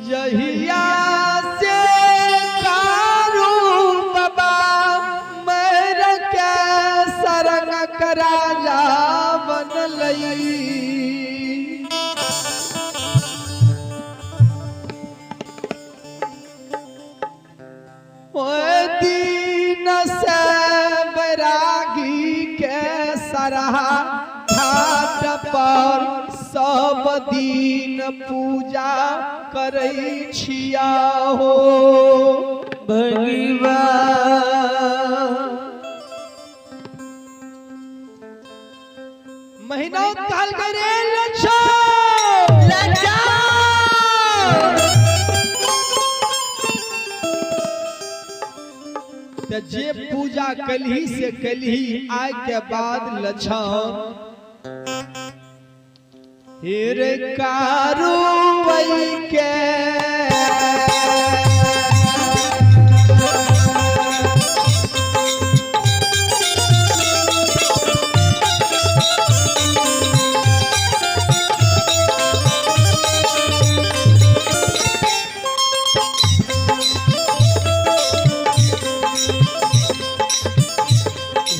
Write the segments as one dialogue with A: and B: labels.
A: जहिया से कारू बाबा मैर के सरंग राजा बनलई। ओए दिन से बैरागी के सरहा घाट पर सब दिन पूजा करै छिया हो
B: भगवान।
A: महीना कहल रे लच्छा
B: लज्जा।
A: त जे पूजा कलही से कलही, आय के बाद लछन हेर कारू के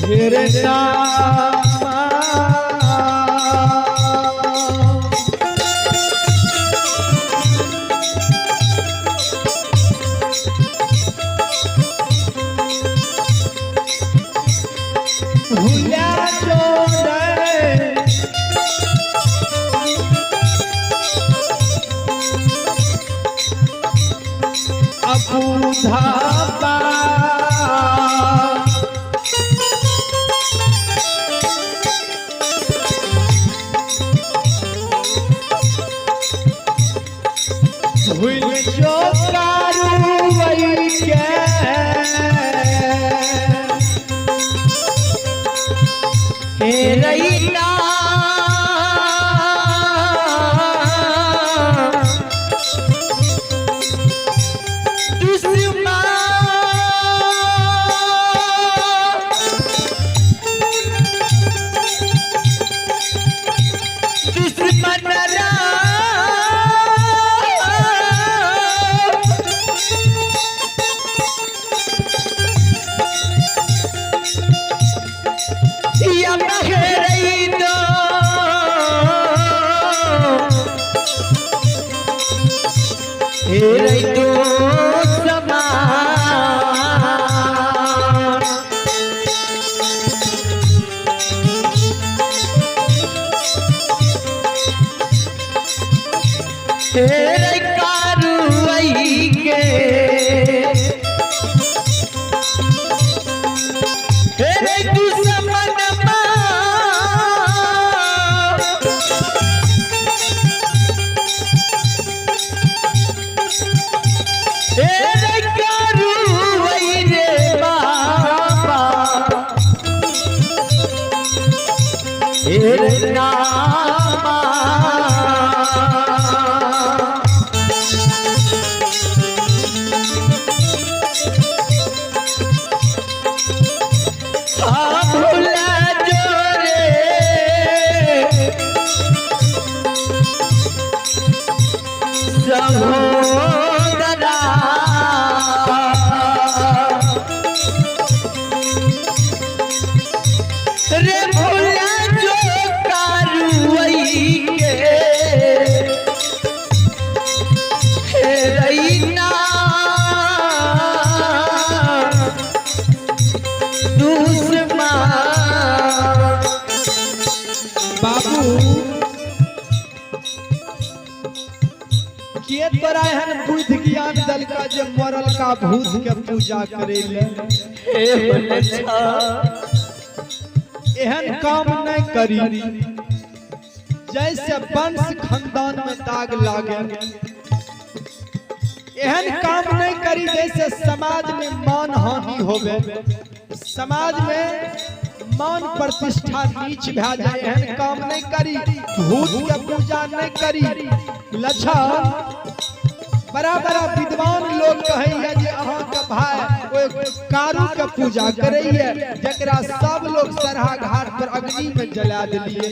A: हेर नामा। भूला जोड़े अबूधाबा। भूल जो कारुवई के
B: हे रैना दुश्मन दुश्मन राम। या बहरैनो हे रैतो समान। हे रे कारुवई के हे रे दुश्मन हे रे कारुवई रे बाबा हे रे नामा। हाँ भूला जो रे सहोदरा रे भूला जो कारुवई के हे रैना दुश्मन।
A: बाबू के तोरा एहन बुद्धि ज्ञान दलका जे मरल का भूत के पूजा करे ले?
B: हे लच्छा।
A: एहन काम नहीं करी जैसे वंश खानदान में दाग लागे। एहन काम नहीं करी जैसे समाज में मान हानि होवे, समाज में मान प्रतिष्ठा नीच भए जाए, एहन काम नहीं करी। भूत के पूजा नहीं करी। लच्छा बड़ा बड़ा विद्वान लोग कहैया जे अहाँ के भाई ओइ कारू के पूजा करैया, जकरा सब लोग सरहा घाट पर अग्नि में जला दिलिए।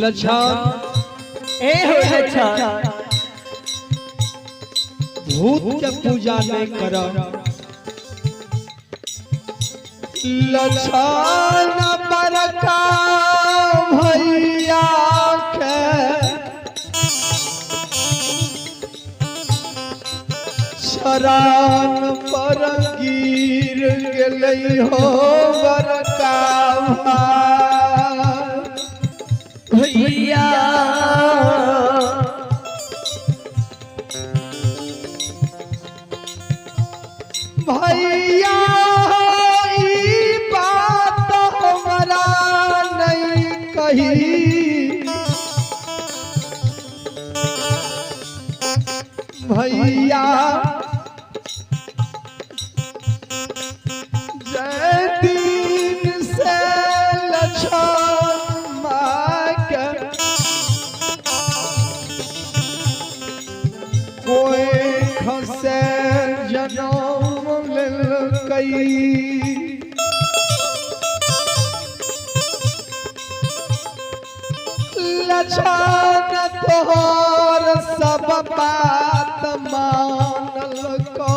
A: लछन
B: ए हो लछन
A: भूत के पूजा नहीं करब। लछन बड़का भैया के शरण पर गिर गेलै हो बड़का भाई।
B: भैया
A: भैया ई बात हमरा नहीं कही, भैया जय दिन से लछन माँ के कोई खसे जनम लेलकै। लछन तोहर सब बात मानलको।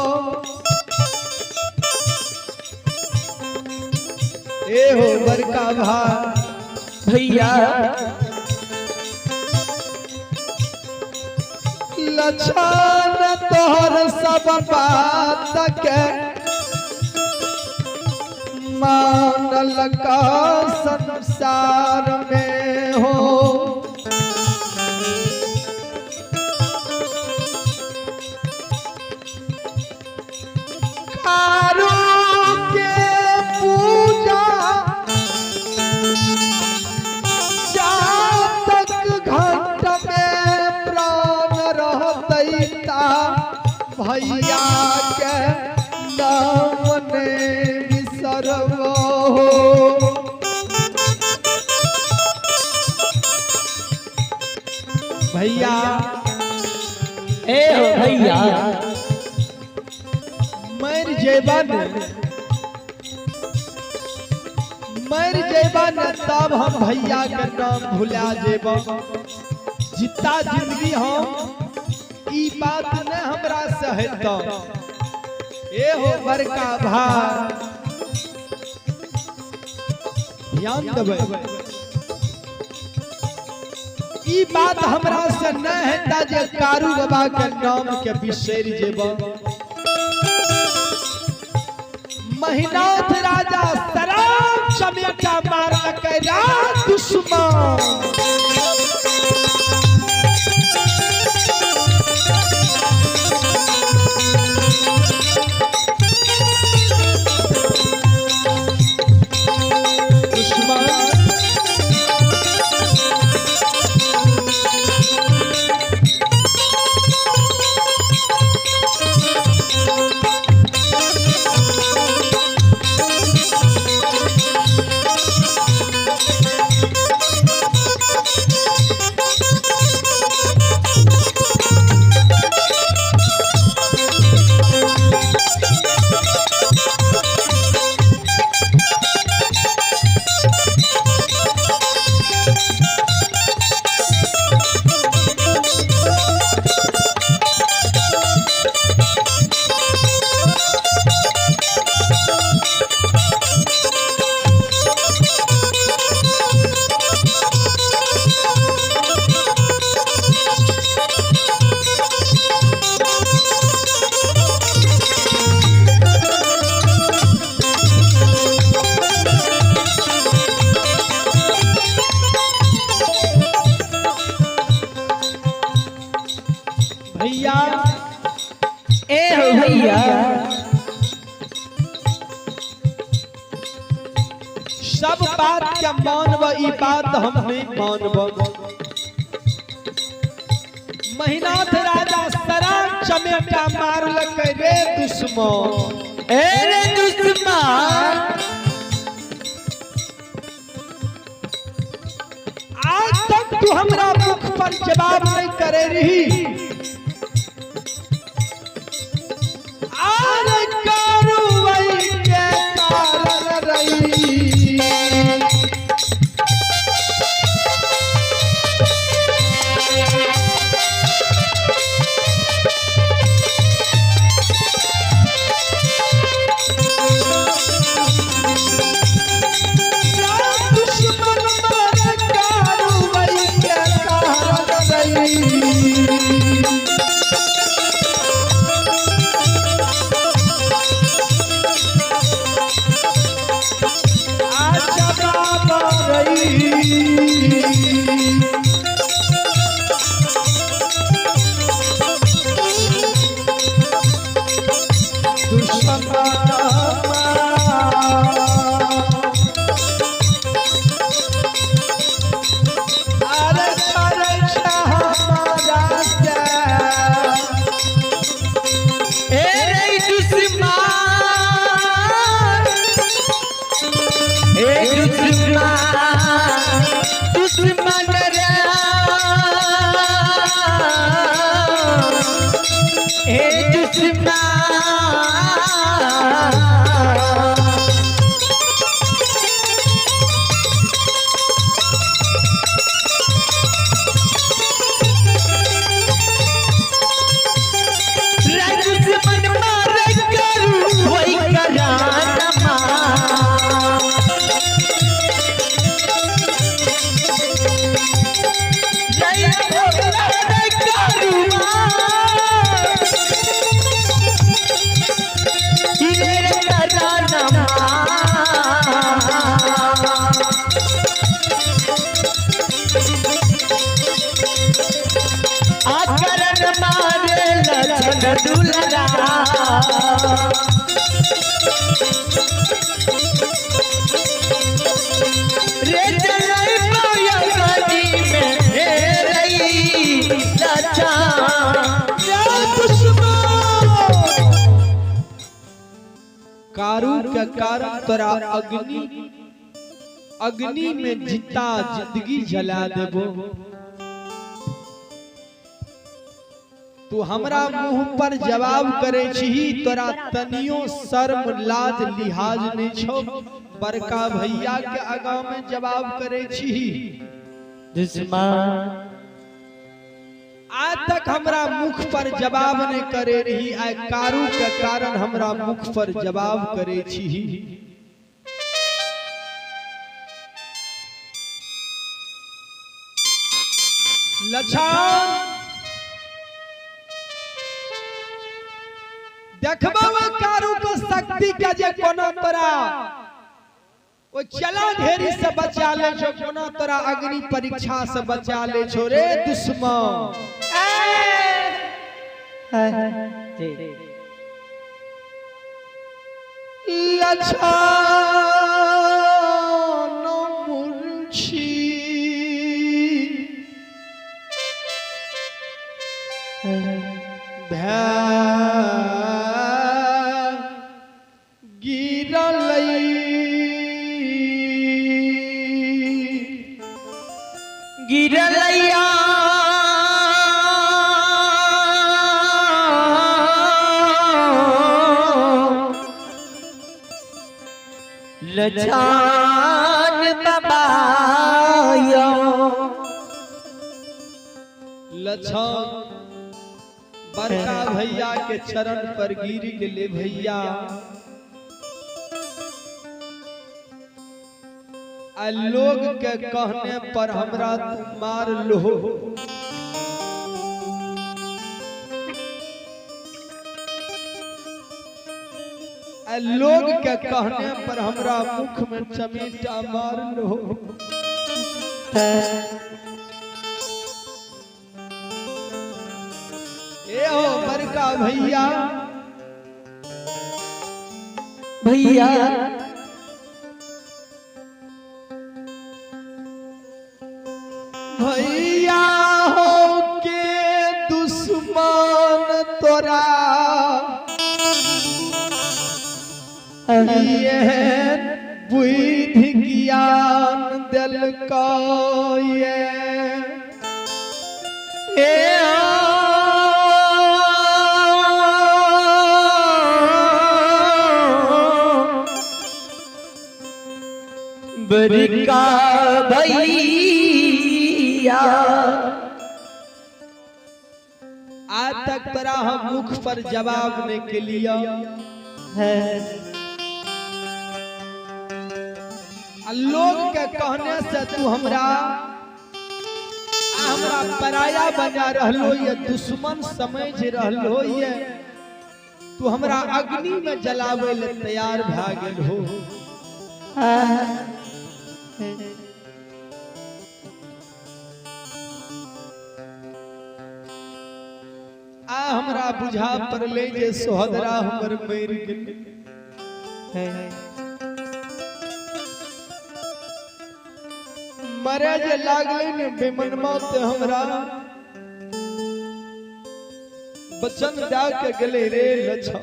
A: ए हो बड़का भाई
B: भैया
A: लछन तोहर सब बात के मानल का संसार में हो। कारू के पूजा जा तक घंट में प्राण रहतै ता भैया के नाम ने बिसरबो। भैया
B: ए हो भैया
A: मर जेबा ने, मर जेबा ने तब हम भैया के नाम भुला जेबा। जितना जिंदगी हम ई बात ने हमरा से हेतौ। ए हो बड़का भाई ध्यान देबै, ई बात हमरा से न हेता जे कारू बाबा के नाम के बिसरि जेबा। महिनाथ राजा शराब चमेटा मारलकै रात दुश्मन। दुश्मन भैया
B: ए हो भैया
A: सब बात के मानब, ई बात हम नहीं मानब। महिनाथ राजा शराब चमेटा मारलकै रे दुश्मन।
B: ए रे दुश्मन
A: आज तक तू हमरा मुख पर जवाब नहीं करे रही। आर करुवई के कारण रही।
B: ए दुश्मन। रे दुश्मन मारे करू वही करानमा। रे मारे करू रे करानमा। आकरण मारे लछन दुलरा। रे चलै पाया गली में हे रई लछन।
A: कारू के कारण तोरा अग्नि अग्नि में जिता जिंदगी जला देबो। तू हमरा मुंह पर जवाब करे छही, तोरा तनियो शर्म लाज लिहाज नहीं छो। बड़का भैया के आगा में जवाब करे छही।
B: दुश्मन
A: आज तक हमरा मुख पर जवाब नहीं करे रही, आइ कारू के कारण हमरा मुख पर जवाब करे छही। लछन देखबो कारू के शक्ति के जे कोनो तोरा ओ चला ढेरी से बचा ले छो, कोना तोरा अग्नि परीक्षा से बचा ले छो रे दुश्मन। लछन मुर्छी भै गिरलै।
B: गिरलैया लछन बाबायो।
A: लछन बड़का भैया के चरण पर गिर गेले भैया। आ लोग के कहने पर हमरा तू मार लो। आ लोग के कहने पर हमरा मुख में चमेटा मार लो। ए हो बड़का भैया,
B: भैया
A: भैया हो के दुश्मन तोरा ये बुद्धि ज्ञान दिलको ये।
B: ए बरका भैया।
A: आज तक तोरा हम मुख पर जवाब नहीं के लिया
B: है।
A: आ लोग के कहने से तू हमरा हमरा पराया बना रहलो ये, दुश्मन समझ रहलो ये, तू हमरा अग्नि में जलावे ले तैयार भा गेल हो। आ हमरा बुझा पड़ले जे सोहदरा हमर मरि गेल। मरे जे लागले ने बेमनमा ते हमरा बचन दए के गेले रे लछा।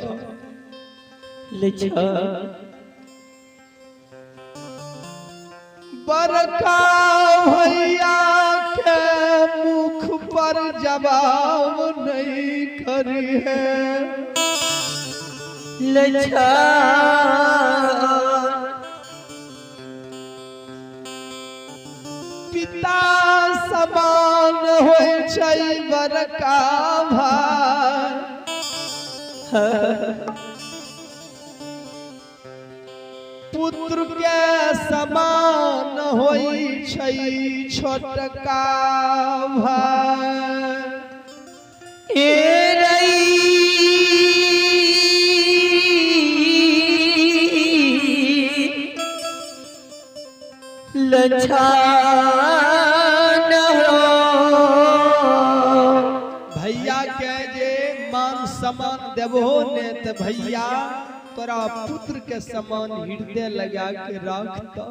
B: लछा
A: बड़का भैया के मुख पर जवाब नहीं करी है।
B: लछा
A: पिता समान होइ छै बड़का भाई, पुत्र के समान होइ छै छोटका भाई।
B: ए रई लछान हो।
A: भैया के जे मान सम्मान देबहो ने त भैया तोरा पुत्र के समान हृदय लगा के राखता।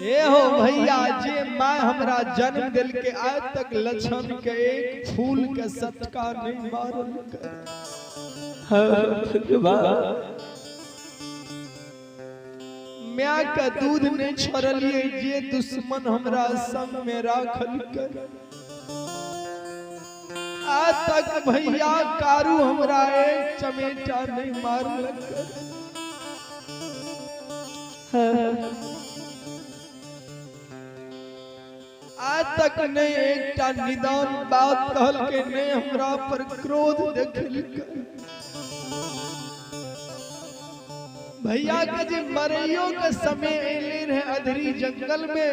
A: ए हो भैया, जे माँ हमरा जन्म दिल के आज तक लक्षण के एक फूल के सटका नहीं मारल के। माय के दूध नहीं छोड़लिए, जे दुश्मन हमरा संग में राखल के। आज तक भैया कारू हमरा एक चमेटा नहीं मारल के। आज तक नहीं एकटा निदान बात कहल के, नहीं हमरा पर क्रोध देखल के। भैया के जे मरैयो के समय एले रहे अधरी जंगल में,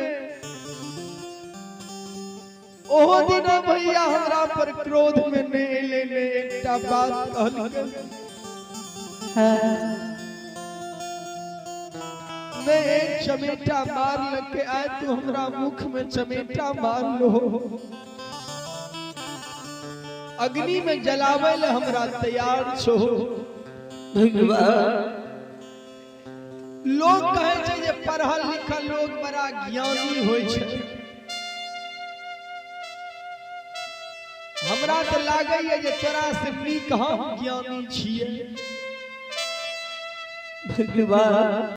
A: ओहो दिन भैया हमरा पर क्रोध में नहीं एले, नहीं एकटा बात कहल के, नहीं एक चमेटा मार लके। आए तू हमरा मुख में चमेटा मार लो, अग्नि में जलावे ले हमरा तैयार छो। लोग कहे छै जे पढ़ल लिखल लोग बड़ा ज्ञानी होइ छै। हमरा तऽ लागैया जे तोरा से नीक हम ज्ञानी छियै।
B: भगवान।